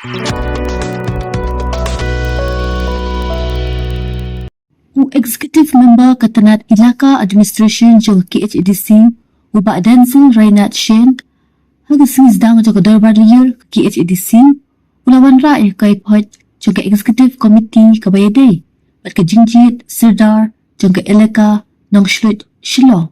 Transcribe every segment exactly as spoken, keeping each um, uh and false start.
U Executive Member ka tnat Elaka Administration jong ka K H A D C, u Bah Denzil Raynard Shane, ha ka sngi sdang jong ka Dorbar Lyiur ka K H A D C, u la wanrah ïa ka kaiphod jong ka Executive Committee kaba ïadei bad ka jingjied Sirdar jong ka Elaka Nongshluit Shillong.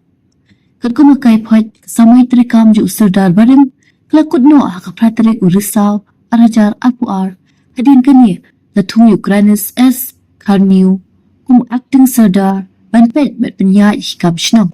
Katkum ka kaiphod, ka samoi treikam jong u Sirdar barim ka la kut noh ha ka phra tarik u Risaw ar hajar arphew ar. Hadien kane, la thung ïa u Granis S Kharniu kum u Acting Sirdar ban peit bad pynïaid ïa ki kam shnong.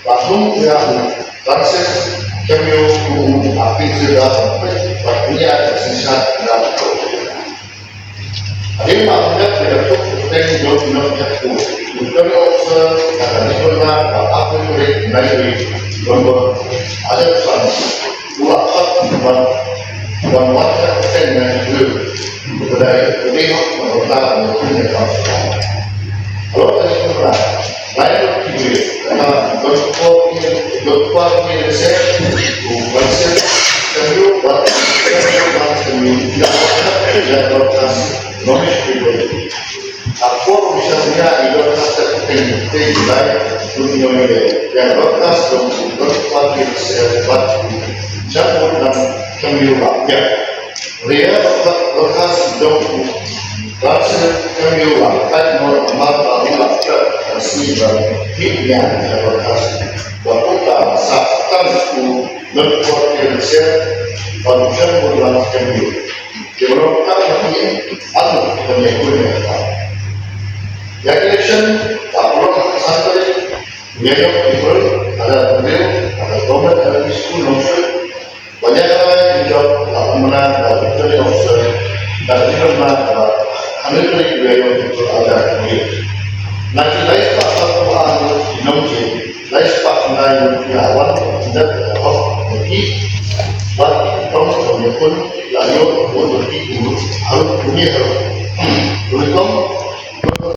Ba thung ïa u Francis Kemio kum u Acting Sirdar ba pynïaid synshar da u. Hadien ba pynïaid ïa ka tuk teng jong ki nongïakhun, u Returning Officer ka la dei ban ba April tarik nine November, hadien san u la khot ban ban wan ka teng na u. Ba dei u dei hok ban rta ban ïakhun ïa ka. Hello, thank you. Ria Dorcas jong u Francis Kemio la peit noh namar ba u la treh ka sngi ba mih ïa Ria Dorcas. Ba kumta sa kyrteng u Nongkor Kyrsier ba u Shanmurlang Kemio. Ki ba long ka ngi an ka ngi ku ne ka. Ïa ka election ba long ka san tarik ïa ïong April, ha ka April ha ka Government L P School Nongshwit. Ba ïa ka lai ki jop la pynbna da u Returning Officer da ka jingpynbna da ka Honorary Ïaïong Doctor Alda Kmie. Na ki lai spah ba ka ba ki nongji lai spah khyndai ngut ki la wan da ka hok da ki ba ki tong tong ïa kun la ïoh da ki haru kmie haru. Rukom